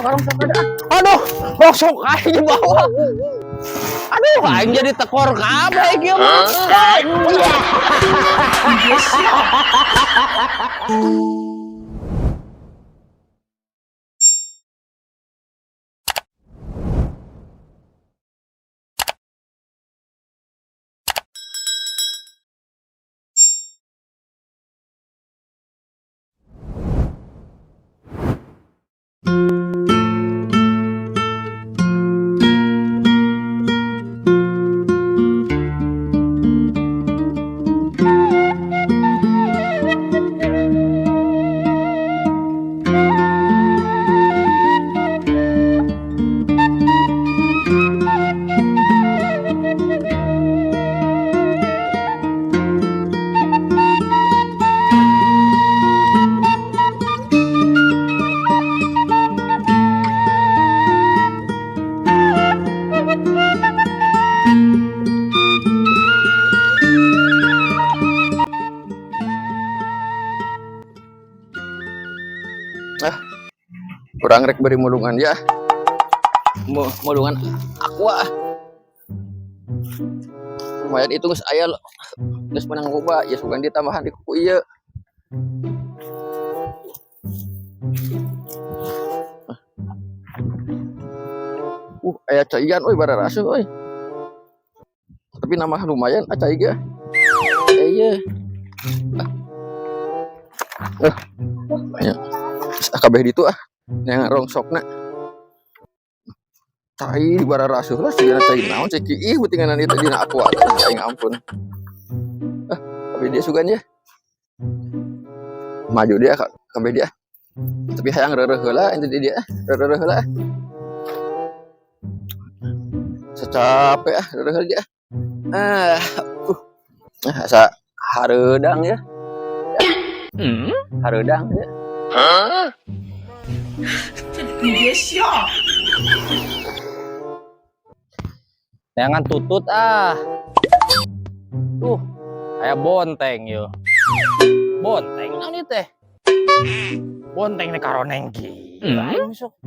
Rongsok ada. Aduh, rongsok aing di bawah. Aduh, aing jadi tekor kabeh ieu mah. Kurang rek beri mulungan ya. Mulungan aqua. Lumayan itu geus aya lo. Geus menang loba ya sugan ditambahan di kuku ieu. Aya caian euy bararaseuh euy. Tapi nama lumayan ah cai ge. Eh ieu. Ah. Ya. Ah kabeh ditu ah. Yang rongsokna. Cai di bararaseuh lah sigana cai naon cai kiih beutinganan ieu teh dina aqua. Aing ampun. Ah, kabeh dia sugan ya. Maju dia kabeh dia. Tapi hayang reureuh heula ente di dia. Reureuh heula. Secapek ah reureuh heula dia. Ah, Ah, asa hareudang ya. Hareudang ya. Jangan tutut ah. Tuh, aya bonteng yo. Bonteng naon ieu teh? Bonteng teh karoneng gila aing sok.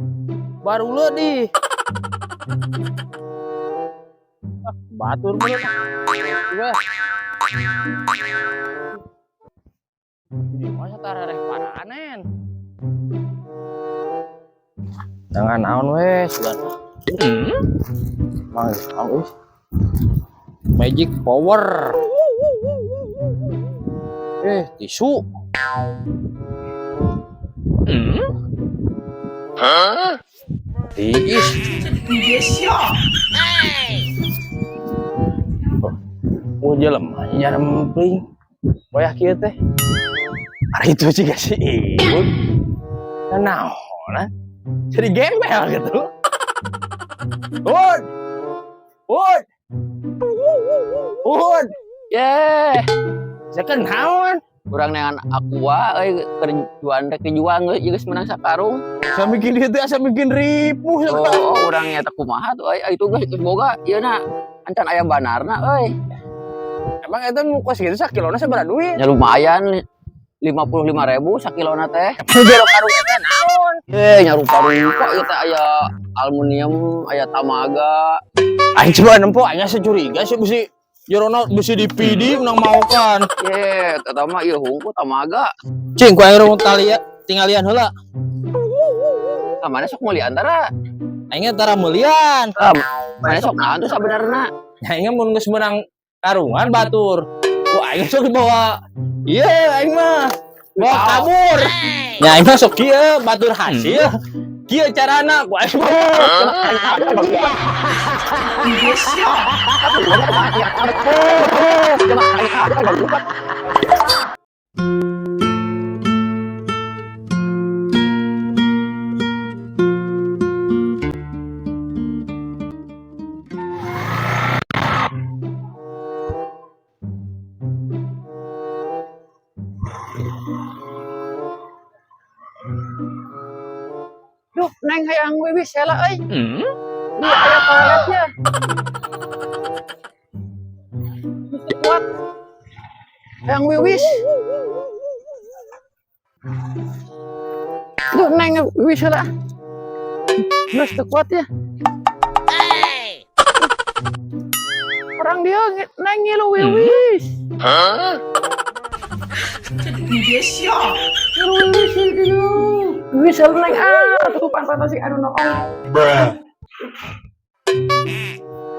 Baru leuh di. Ah, batur bener. Wah. Ini mah tarareh paranen. Jangan naon weh, sugan. Mang, naon euy. Magic power. Tisu. Tiis. Oh, jelema nyarempling. Boyah kieu teh. Ari itu juga si Ibu. Naon? Jadi gembel gitu. Ud. Ud. Ud. Ye. Saya kan naon? Urang neangan aqua euy keur juan rek dijual geus geus menang sakarung. Asa bikin dia teh asa bikin ripuh. Oh, urang nya teh kumaha tuh euy itu geus geus boga ieu na ancan aya banarna euy. Emang eta nu kos kitu sakilona sabaraha duit? Ya lumayan 55.000 sakilona teh. Jero karung eta naon? Eh nyarupa-rupa ieu teh aya aluminium, aya tamaga. Aing coba nempo aing asa curiga sih besi jerona besi DPD menang maokan. Ye, eta mah ieu hungku tamaga. Cing ku aing rung talia tinggalian heula. Ka mana sok meuli antara? Aing tara meulian. Ah, mana sok naon tuh sabenerna? Ya aing mun geus menang karungan batur. Ku aing sok dibawa. Ieu aing mah bawa kabur. Ya aing mah sok kieu batur hasil. Kieu carana ku aing mah. Duh, neng hayang wiwis heula euy. Di aya toiletnya. Kuat. Hayang wiwis. Duh, neng wiwis heula. Geus teu kuat ya. Orang dia neng ngilu wiwis. Ngilu wiwis itu. Wiwis selalu neng ah, tutupan pantas sih aduh noong.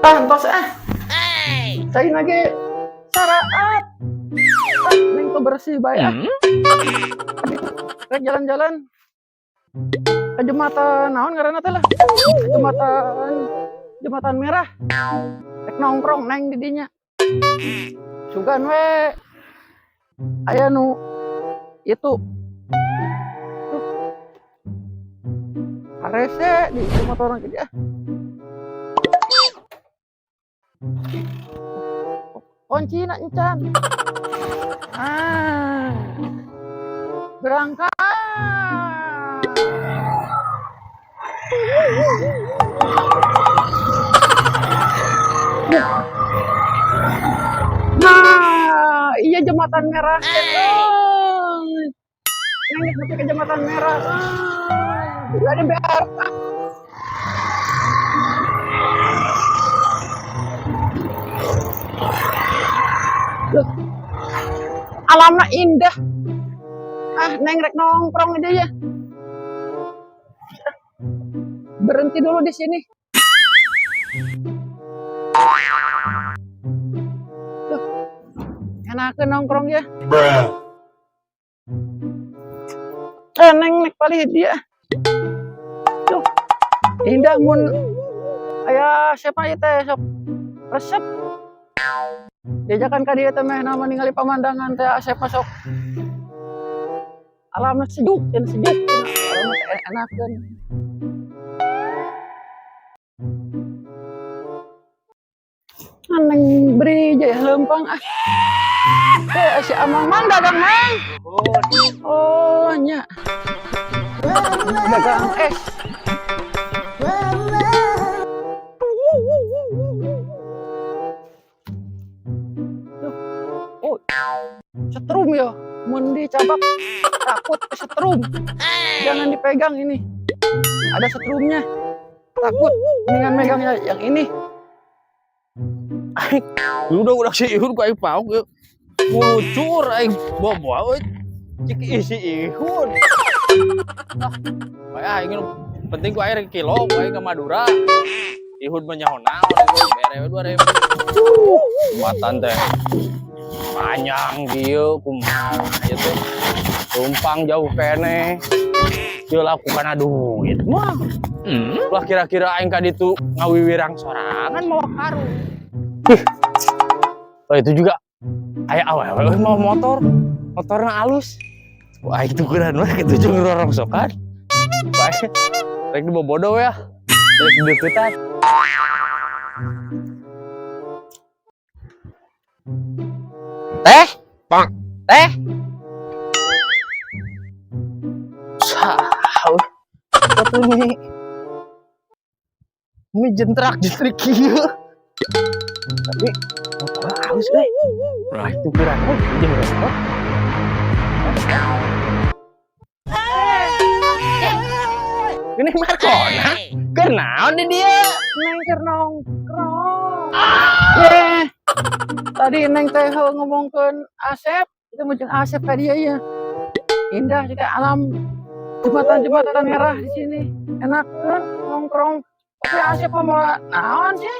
Ah, entos ah. Saya lagi saraat. Ah, neng tuh bersih bae ah. Rek jalan-jalan ke jembatan naon ngaranna teh lah. Jembatan jembatan merah. Rek nongkrong neng di dinya. Sugan we aya nu itu. Tuh. Harese di motor orang gede ah. Kunci nak encan. Ah. Berangkat. Nah, iya jembatan merah. Oh. Neng nepi ke jembatan merah. Ah, ada BRT. Loh. Alamnya indah. Ah, neng rek nongkrong aja ya. Berhenti dulu di sini. Tuh. Enakeun nongkrong ya. Eh, neng nek palih dia. Tuh. Indah mun aya siapa ieu teh sok resep. Diajakan ka dieu teh meh nama ningali pemandangan teh Asep mah sok. Alamna sejuk, cenah sejuk. Alamna teh enakeun. Neng beri aja ya lempang ah. Eh, si Amang mang dagang mang. Oh, nya. Dagang es. Tuh. Oh, setrum ya. Mun dicabak takut setrum. Jangan dipegang ini. Ada setrumnya. Takut. Mendingan megangnya yang ini. Aing udah si Ihun ku aing pauk yeuh. Mulucur aing bawa-bawa euy. Cik isi Ihun. Ah, bae aing nu penting ku aing kilo ku aing ke Madura. Ihun mah nyaho naon aing bere we 2000. Jembatan teh panjang kieu kumaha ieu teh. Tumpang jauh keneh. Ieu lakukan duit mah. Lah kira-kira aing ka ditu ngawiwirang sorangan mawa karung. Ih. Oh, itu juga aya awewe euy mawa motor. Motorna alus. Wah, itu keren mah kitu jeung rorongsokan. Wah, rek dibobodo ya. Rek deuketan. Teh? Bang. Teh? Sah. Atuh nih. Ini jentrak jentrik kieu. Tapi motornya halus euy. Wah, itu kurang euy, jeung rokok. Ini Markona. Keur naon di dieu? Neng keur nongkrong. Eh, tadi Neng teh ngomongkeun Asep, itu mau jeung Asep ka dieu ya. Indah juga alam jembatan-jembatan merah di sini. Enak kan nongkrong. Tapi Asep mah naon sih?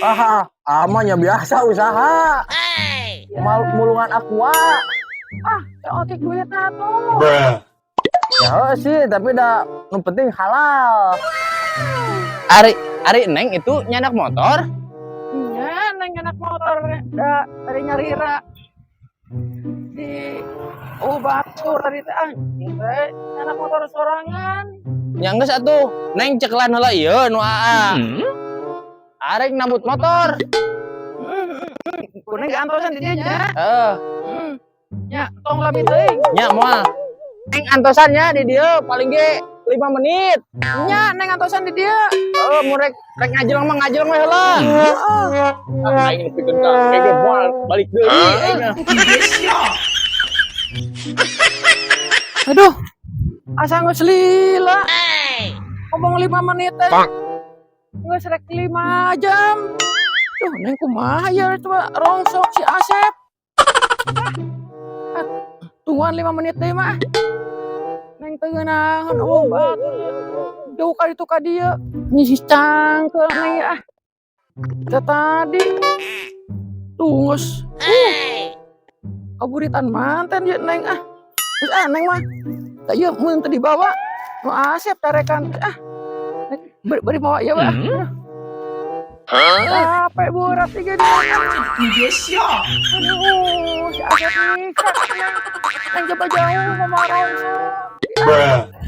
Ah, amanya biasa usaha. Mal mulungan aqua. Ah, otik duitna tuh. Ya sih, tapi dah nu penting halal. Ari Ari Neng itu nyandak motor. Iya, Neng nyandak motor da tadi nyarira di oh batur tadi teh ah teh nyandak motor sorangan. Nya geus atuh, Neng ceklan heula ieu nu aa. Arek nambut motor. Ku Neng antosan di dieu nya. Heeh. Nya, tong lami teuing. Nya moal. Neng antosan nya di dieu paling ge 5 menit. Nya, Neng antosan di dieu. Oh, mau rek rek ngajeleng mah ngajeleng we heula. Heeh. Ah, aing nepikeun ka kege moal balik deui aing mah. Aduh. Asa geus lila. Ngomong 5 menit teh. Geus rek 5 jam. Duh, Neng, kumaha ya, coba rongsok si Asep. Ah, tungguan 5 menit deh mah. Neng teu ngeunaheun omong batur. Jauh ka ditu ka dieu. Nyisi cangkeul Neng ah. Teh tadi. Tuh geus. Kaburitan manten ieu Neng ah. Geus ah, Neng mah. Tah ieu mun teu dibawa nu Asep tarekan ah. Beri, beri mawa ieu ah. Capek berat tiga di. Aduh, si Asep nikah. Neng coba jauh ngomong rongsok.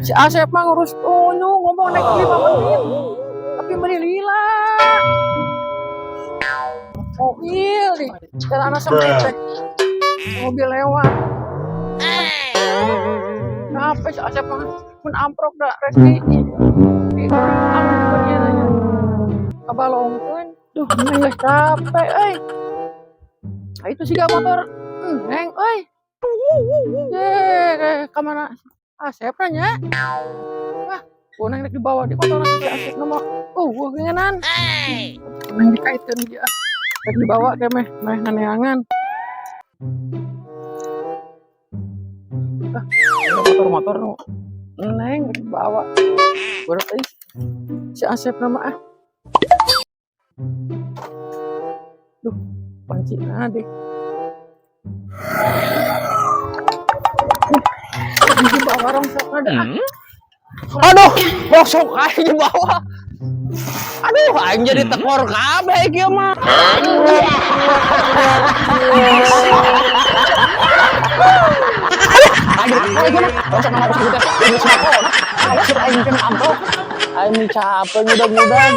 Si Asep mah ngurus tunyu, ngomong naik 5 menit. Tapi beri lila. Mobil nih, jalan sempit teh. Mobil lewat. Capek si Asep mah, mun amprok da rek di ampun ieu nanya. Kabalongkeun. Duh, Neng geus capek euy. Nah, itu sih motor. Neng euy. Ye, ka mana Asep nanya? Ah, ku Neng rek dibawa di motor si Asep nama. Oh, gua gengenan. Neng dikaitkeun dia. Rek dibawa ke meh meh nganeangan. Ah, ada motor-motor nu Neng rek dibawa. Berat euy. Si Asep nama ah. Duh, panci deh. Dibawa rongsok ada ah. Aduh, rongsok aing dibawa. Aduh, aing jadi tekor kabeh kieu mah. Aduh, aing kieu mah rongsok nama aku teh. Geus mah. Aing kena amplop. Aing capek ngudag-ngudag.